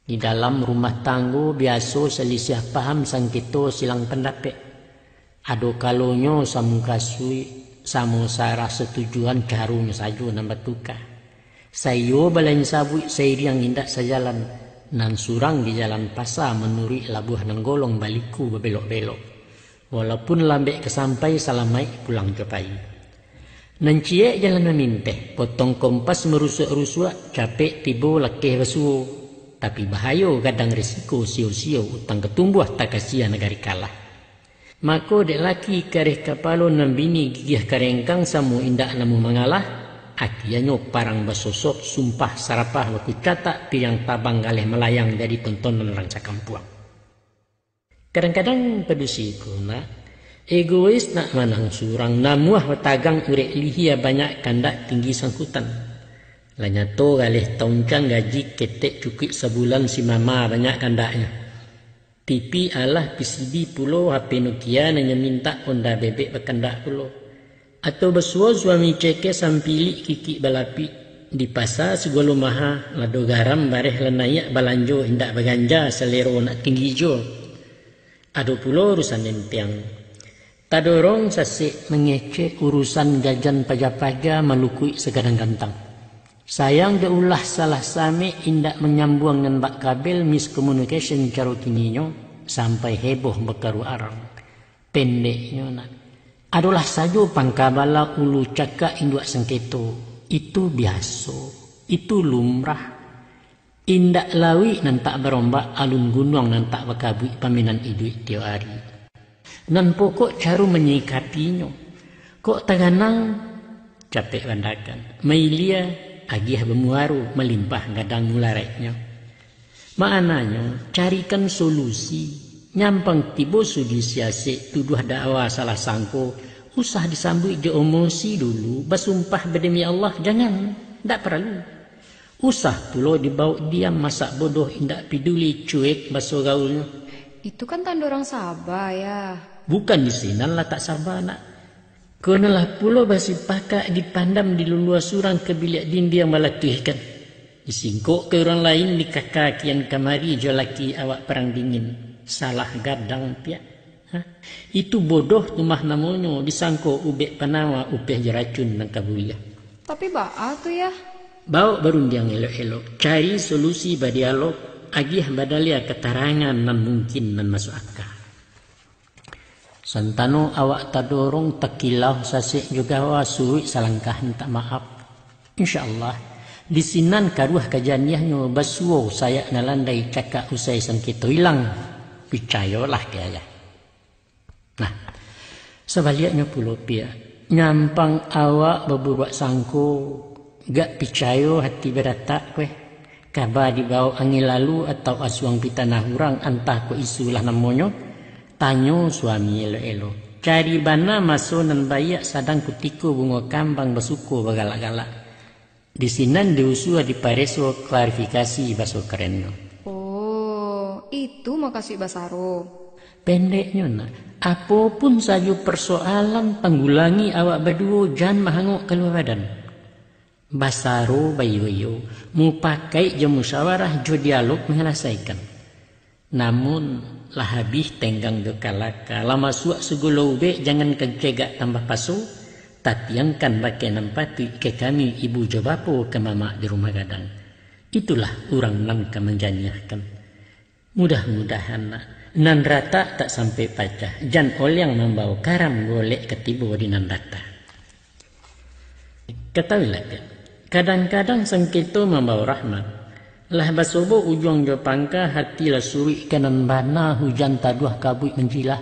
Di dalam rumah tanggo biaso salisiah paham, sangketo, silang pandapek. Ado kalonyo samukasuik, samo saarah satujuan, caronyo sajo nan batuka. Saiyo balain sabuik, sairiang indak sajalan, nan surang di jalan pasa, manuruik labuah nan golong, baliku babelok-belok. Walaupun lambek ka sampai, salamaik pulang jo pai. Nan ciek jalan maminteh, potong kompas marusuak-rusuak, capek tibo lakeh basuo. Tapi bahayo gadang risiko, sio-sio utang ka tumbuah, takasia nagari kalah. Mako dek laki kareh kapalo, nan bini gigih karengkang, samo indak namuah mangalah, akianyo parang basosok, sumpah sarapah bakucatak, piriang tabang galeh malayang, jadi tontonan urang sakampuang. Kadang-kadang padusi ko nak, egois nak manang surang, namuah batagang urek lihia, banyak kandak tinggi sangkutan. Lah nyato galeh tauncang, gaji ketek cukuik sabulan, si mama banyak kandaknyo. T V alah, P C B pulo, H P Nokia nan nyo mintak, Honda bebek bakandak pulo. Atau basuo suami cekeh, sampilik kikik balapik, di pasa sagalo maha, lado garam bareh lah naiak, balanjo indak baganja, salero nak tinggi juo. Ado pulo urusan empiang. Tadorong sasek mangecek, urusan gajan paja-paja, malukuik sagadang gantang. Sayang dek ulah salah samek, indak manyambuang nan bak kabel, miscommunication caro kininyo, sampai heboh bakaruah arang. Pendeknyo nak, adolah sajo pangka bala, ulu cakak induak sangketo. Itu biaso, itu lumrah. Indak lauik nan tak barombak, alun gunuang nan tak bakabuik, pamainan iduik tiok ari. Nan pokok caro manyikapinyo. Kok taganang, capek bandakan. Mailia, agiah bamuaro, malimpah gadang mularaiknyo. Maknanyo, carikan solusi. Nyampang tibo sudi siasek, tuduah dakwa salah sangko, usah disambuik jo emosi dulu, basumpah bademi Allah, jangan, ndak paralu. Usah pulo dibaok diam, masak bodoh indak piduli, cuek baso gaulnyo. Itu kan tando urang saba, yah. Bukan di sinan latak saba, nak. Konolah pulo basipakak, dipandam dilulua surang, ka biliak dindiang balatuihkan. Disingkok ka urang lain, dikaka kian kamari, jo laki awak parang dingin. Salah gadang piak. Hah? Itu bodoh tu mah namonyo, disangko ubek panawa, upeh jo racun nan ka buliah. Tapi baa tu, yah? Baok barundiang elok-elok, cari solusi badialog, agiah badalia katarangan nan mungkin, nan masuak aka. Santano awak tadorong, takilau, sasek jo gawa, suruik salangkah mintak maaf. Insya Allah, di sinan karuah kajaniahnyo, basuo sayak nan landai, cakak usai sangketo ilang. Picayolah ka ayah. Nah, sabaliaknyo pulo piak, nyampang awak baburuak sangko, gak picayo hati baratak kueh. Kaba dibaok angin lalu atau asuang pitanah urang, antah kok isulah namonyo, tanyo suami elok-elok. Cari bana maso nan baiak, sadang kutiko bungo kambang, basuko bagalak-galak. Di sinan diusua dipareso, klarifikasi baso karennyo. Oh, itu makasuik basaro. Pendeknyo nak, apo pun sajo persoalan, tanggulangi awak baduo, jan mahangok kalua badan. Basaro baiyo-iyo, mupakaik jo musyawarah, jo dialog manyalasaikan. Namun, lah habih tenggang jo kalaka, lah masuak sagalo ubek, jangankan cegak tambah paso, tatiangkan bakeh nan patuik ka kami ibu jo bapo, ka mamak di rumah gadang. Itulah urang nan ka manjaniahkan. Mudah-mudahan nak, nan ratak tak sampai pacah, jan oliang mambao karam, golek ka tibo di nan ratak. Katawilah, Piak, kadang-kadang sangketo mambao rahmat. Lah basobo ujuang jo pangka, hati lah suruik ka nan bana, hujan taduah kabuik manjilah.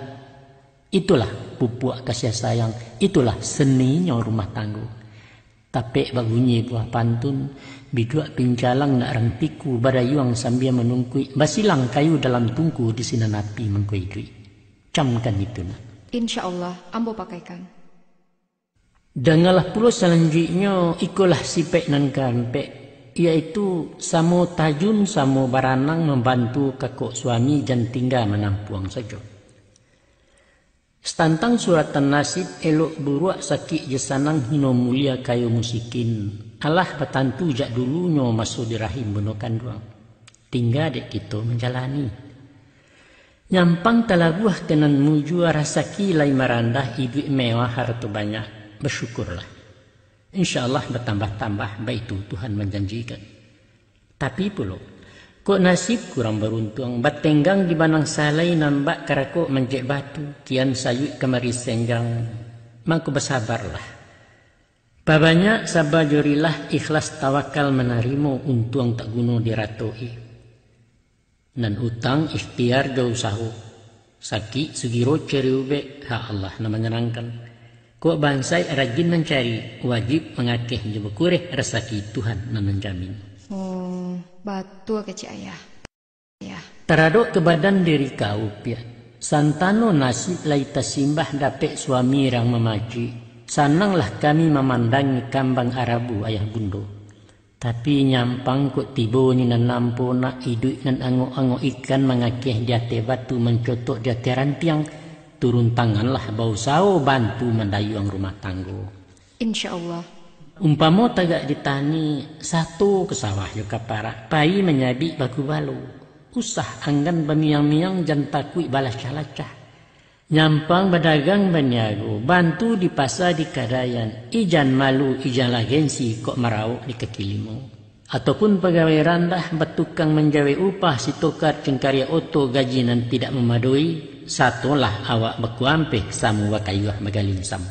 Itulah pupuak kasiah sayang, itulah seninyo rumah tanggo. Tapek babunyi buah pantun, biduak pincalang nak rantiku, badayuang sambia manungkuik, basilang kayu dalam tungku, di sinan api mangko iduik. Camkan itu nak. Insya Allah, ambo pakaikan. Dangalah pulo salanjuiknyo, ikolah sipaik nan kaampek, yaitu samo tajun, samo baranang, mambantu kakok suami, jan tingga manampuang sajo. Satantang suratan nasib, elok buruak, sakik jo sanang, hino mulia, kayo musikin, alah batantu jak dulunyo, maso di rahim bundo kanduang. Tingga dek kito manjalani. Nyampang talabuah ka nan mujua, rasaki lai marandah, iduik mewah, harato banyak, basyukurlah. Insya Allah batambah-tambah, baitu Tuhan manjanjikan. Tapi pulo, kok nasib kurang baruntuang, batenggang di banang salai, nan bak karakok manjek batu, kian sayuik kamari senjang, mangko basabarlah. Babanyak saba jo rilah, ikhlas tawakal manarimo, untuang tak guno diratoi. Nan utang ikhtiar jo usaho, sakik sugiro cari ubek, hak Allah nan manyanangkan. Kok bansaik rajin mancari, wajib mangakeh jo bakureh, rasaki Tuhan nan manjamin. Oh, batua kecek Ayah. Ayah. Taradok ka badan diri kau, Piak. Santano nasib lai tasimbah, dapek suami rang mamacik. Sananglah kami mamandangi kambang arabu ayah bundo. Tapi nyampang kok tibo ni nan nampo nak, iduik nan angok-angok ikan mangakeh di ateh batu, mancotok di ateh rantiang, turun tanganlah bausaho bantu mandayuang rumah tanggo. Insya Allah. Umpamo tagak di tani, sato ka sawah jo ka parak, pai manyabik bagubalo. Usah anggan bamiang-miang, jan takuik balacah-lacah. Nyampang badagang baniago, bantu di pasa di kadaian, ijan malu, ijanlah gengsi kok marawok di kaki limo. Ataupun pagawai randah batukang manjawek upah, sitokar cengkariak oto, gaji nan tidak mamadoi, satolah awak bakuampeh, samo bakayuah bagalinsam.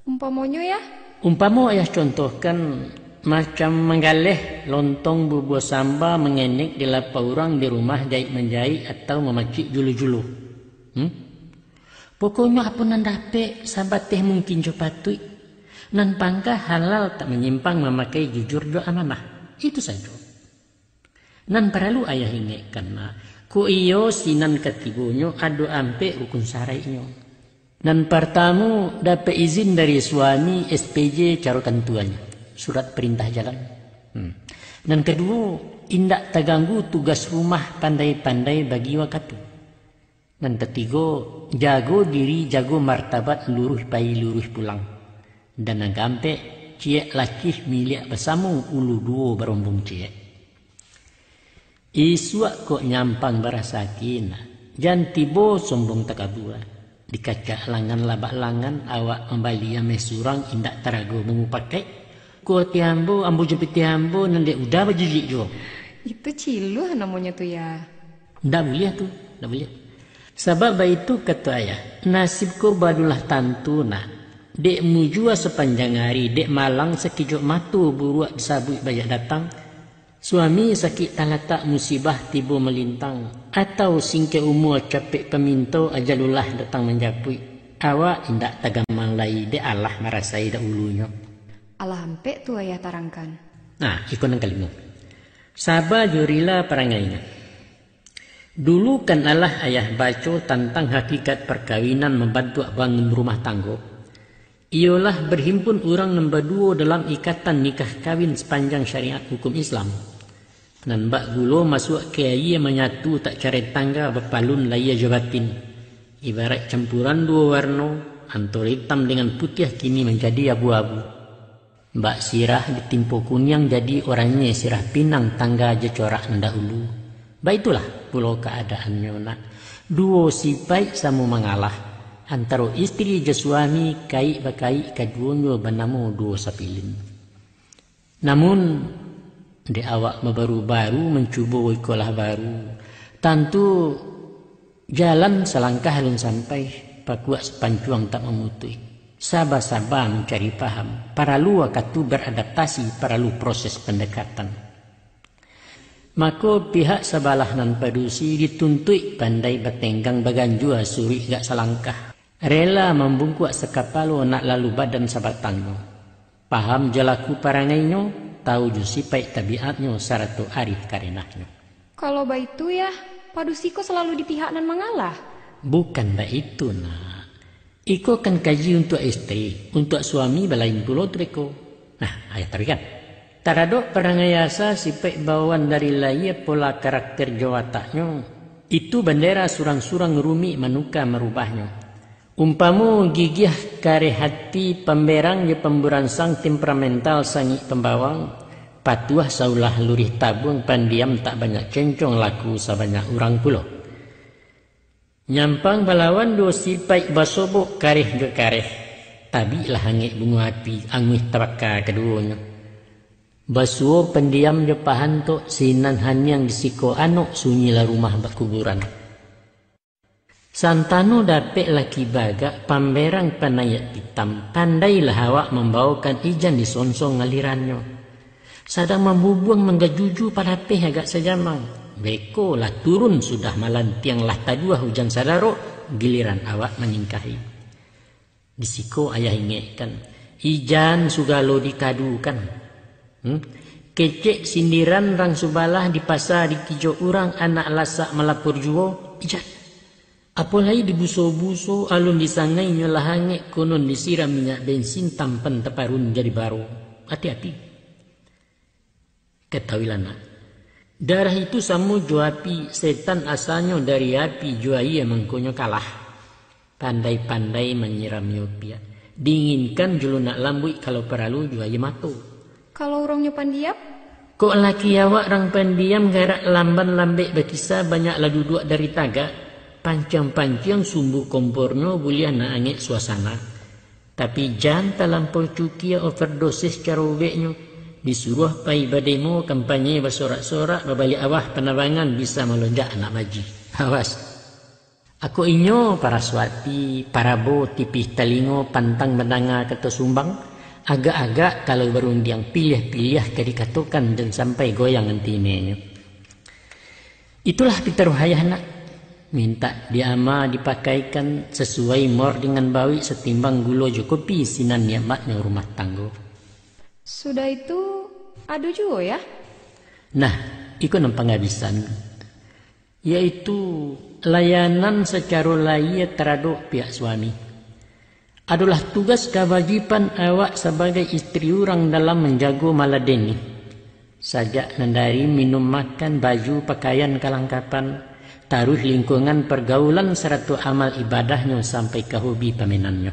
Umpamonyo, Yah? Umpamo Ayah contohkan, macam manggaleh lontong bubuah samba mangenek di lapa urang di rumah jaik-manjaik atau mamacik julo-julo. Hmm? Pokoknyo apo nan dapek, sabateh mungkin jo patuik. Nan pangka halal tak manyimpang, mamakai jujur jo amanah. Itu sajo. Nan paralu Ayah ingekkan, nak, kok iyo sinan katibonyo ado ampek rukun syaraiknyo. Nan partamo, dapek izin dari suami, S P J caro tantuannyo, surat perintah jalan. Hmm. Nan kaduo, indak taganggu tugas rumah, pandai-pandai bagi wakatu. Nan katigo, jago diri, jago martabat, luruih pai, luruih pulang. Dan nan kaampek, ciek lacih miliak basamo, ulu duo barombong ciek. Isuak kok nyampang barasaki, nak, jan tibo sombong takabua. Dikacak langan labak langan, awak mambali ameh surang, indak tarago mamupakaik. Kok ati ambo, ambo jo pitih ambo, nan dek uda bajijik juo. Itu ciluah namonyo tu, Yah. Ndak buliah tu, ndak buliah. Sabab baitu kato Ayah, nasib ko badulah tantu, nak. Dek mujua sapanjang ari, dek malang sakijok mato, buruak disabuik baiak datang. Suami sakik talatak, musibah tibo malintang, atau singkek umua capek paminto, ajalullah datang manjapuik. Awak indak tagamang lai, dek alah marasai dahulunyo. Alah ampek tu Ayah tarangkan. Nah, iko nan kalimo. Saba jo rila parangainyo. Dulu kan alah Ayah baco tantang hakikat parkawinan mambantuak bangun rumah tanggo. Iyolah barhimpun urang nan baduo dalam ikatan nikah kawin sapanjang syariat hukum Islam. Nan bak gulo masuak ka aia manyatu tak carai tangga bapalun lahia jo batin. Ibarat campuran duo warno, antaro itam dengan putiah kini manjadi abu-abu. Bak sirah ditimpo kuniang jadi oranye sirah pinang tangga jo corak nan dahulu. Baitulah pulo kaadaannyo nak. Duo sipaik samo mangalah. Antaro istri jo suami kaik bakaik kaduonyo banamo duo sapilin. Namun, dek awak babaru-baru mancubo iko lah baru, tantu jalan salangkah alun sampai, pakuak sapancuang tak mamutuih. Saba-saba mancari paham, paralu wakatu beradaptasi, paralu proses pendekatan. Mako, pihak sabalah nan padusi dituntuik pandai batenggang baganjua suruik gak salangkah. Rela mambungkuak sakapalo nak lalu badan sabatangnyo. Paham jo laku parangainyo, tahu jo sipaik tabiatnyo sarato arih karenahnyo. Kalau baitu, Yah, padusi ko salalu di pihak nan mangalah? Bukan baitu, nak. Iko kan kaji untuak istri, untuak suami balain pulo tu beko. Nah, ayah taruihkan. Taradok parangai asa sipaik bawaan dari lahia pola karakter jo wataknyo, itu bandera surang-surang rumik manuka marubahnyo. Umpamo gigiah kareh hati pamberang jo pamburansang temperamental sangik pambawang, patuah saulah lurih tabuang pandiam tak banyak cencong laku sabanyak urang pulo. Nyampang balawan duo sipaik basobok kareh jo kareh, tabiklah angek bungo api anguih tabaka kaduonyo. Basuo pandiam jo pahantok sinan haniang di siko anok sunyilah rumah bakuburan. Santano dapek laki bagak pamberang panaiak pitam, pandailah awak mambaokan ijan disonsong alirannyo. Sadang mambubuang manggajuju palapeh agak sajamang. Beko lah turun sudah malantiang lah taduah ujan sadarok, giliran awak maningkahi. Di siko ayah ingekkan, ijan sugalo dikadukan. Hmm? Kecek sindiran rang subalah di pasa dikijok urang anak lasak malapor juo, ijan. Apo lai dibuso-buso alun disangainyo lah angek konon disiram minyak bensin tampan taparun jadi baro. Ati-ati. Katahuilah nak, darah itu samo jo api, setan asalnyo dari api jo aia mangkonyo kalah. Pandai-pandai manyirami opiak. Dinginkan jo lunak lambuik kalau paralu jo aia mato. Kalau urongnyo pandiam? Kok laki awak rang pandiam garak lamban lambek bakisa banyaklah duduak dari tagak, panciang-panciang sumbu kompornyo buliah nak angek suasana. Tapi jan talampau cukia overdosis carobeknyo, disuruah pai bademo kampanye basorak-sorak babaliak awah panabangan bisa malonjak anak baji. Awas. Ako inyo, Paraswati, parabo tipih talingo pantang mandanga kato sumbang, agak-agak kalau barundiang piliah-piliah ka dikatokan jan sampai goyang antinenyo. Itulah pitaruah ayah nak, mintak diama dipakaikan sasuai mor dengan bawik satimbang gulo jo kopi sinan nikmatnyo rumah tanggo. Sudah itu, ado juo, Yah? Nah, iko nan pangabisan. Yaitu layanan sacaro lahia taradok pihak suami. Adolah tugas kawajiban awak sabagai istri urang dalam manjago maladeni. Sajak nan dari minum makan, baju, pakaian, kalangkapan, taruih lingkungan pargaulan sarato amal ibadahnyo sampai ka hobi pamenannyo.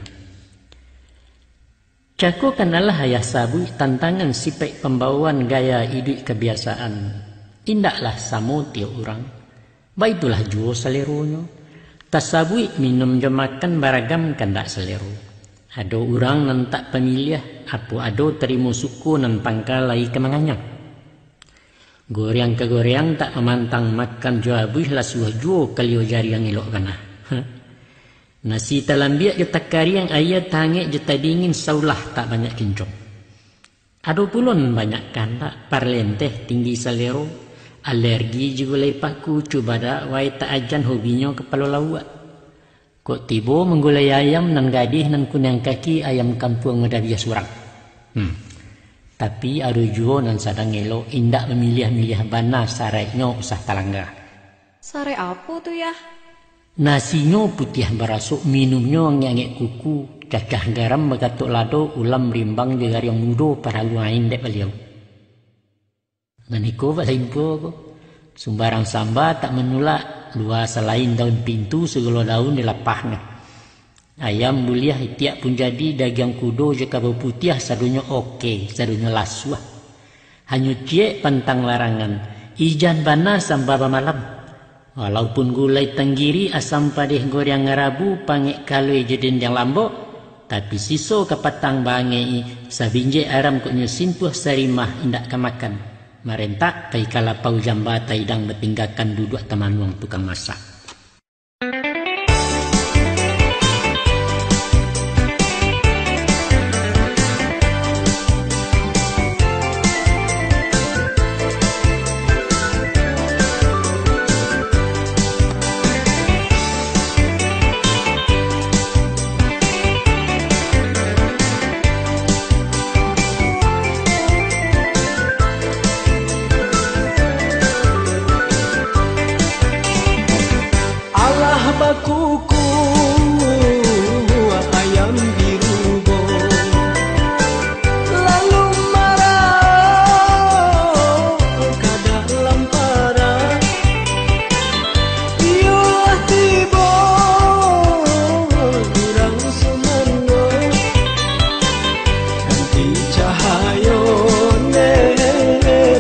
Cako kan alah ayah sabuik tantangan sipaik pambawaan gaya iduik kabiasaan. Indaklah samo tiok urang. Baitulah juo saleronyo. Tasabuik minum jo makan baragam kandak salero. Ado urang nan tak pamiliah, apo ado tarimo suko nan pangka lai ka manganyang. Goreang ka goreang tak mamantang makan jo abuih lah suah juo kalio jariang elok bana. Nasi talambiak jo takariang aia tangek jo tadingin saulah tak banyak kincong. Ado pulo nan banyak kandak, parlenteh tinggi salero, alergi jo gulai paku, cubadak wae tak ajan hobinyo kapalo lauak. Kok tibo manggulai ayam nan gadih nan kuniang kaki ayam kampuang madabiah surang. Hmm. Tapi ado juo nan sadang elok indak mamiliah-miliah bana saraiknyo usah talangga. Saraik apo tu, Yah? Nasinyo putiah barasok, minumnyo angek-angek kuku, cacah garam bakatok lado, ulam rimbang jo gariang mudo paralu ain dek baliau. Nan iko balain pulo ko. Sumbarang samba tak manulak, lua salain daun pintu, sagalo daun dilapahnyo. Ayam buliah itiak pun jadi, dagiang kudo jo kabau putiah sadonyo oke, sadonyo lasuah. Hanyo ciek pantang larangan, ijan bana samba bamalam. Walaupun gulai tanggiri, asam padeh goreang ngarabu, pangek kalui jo dendeng lambok, tapi siso kapatang baangek i, sabinjek aram kok nyo sintuah sarimah indak ka makan. Marentak pai ka lapau jamba taidang, batinggakan duduak tamanuang tukang masak. Alah bakuku ayam di rubo, lalu maraok ka dalam parak. Iyolah tibo urang sumando, ganti cahayo ne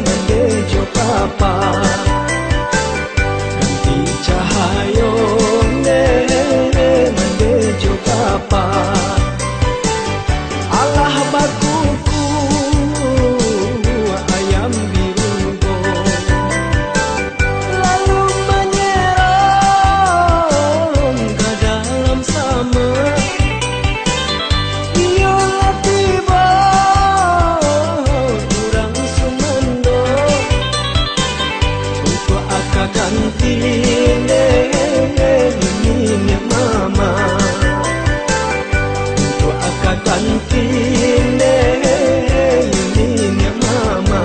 mande jo papa. Ganti cahayo ne mande jo papa. Alah bakuku ayam di rubo, lalu manyerang ka dalam sama. Iyolah tibo urang sumando, untuak aka ganti ne niniak mama. Untuak aka ganti ne niniak mama.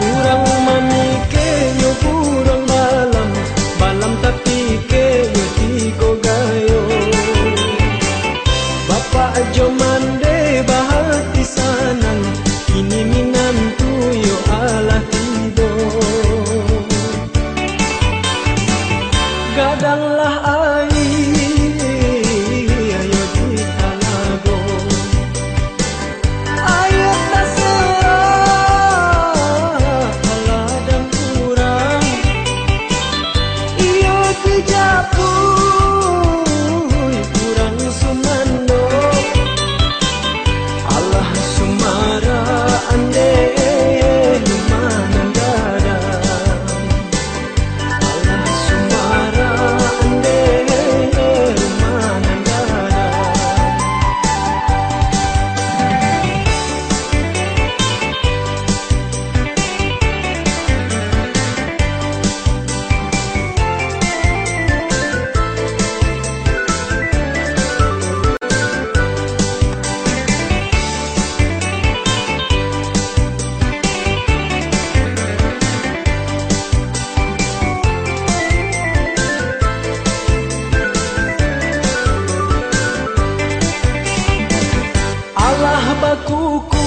Urang mamikeknyo buruang balam, balam tapikeknyo tigo gayo. Bapak jo mande bahati sanang, kini minantu yo alah tibo. Gadanglah aia yo di talago. Aia taserah ka ladang urang. Iyo tu japuik urang sumando. Alah sumara ande manang gadang. Alah sumara ande manang gadang. Alah bakuku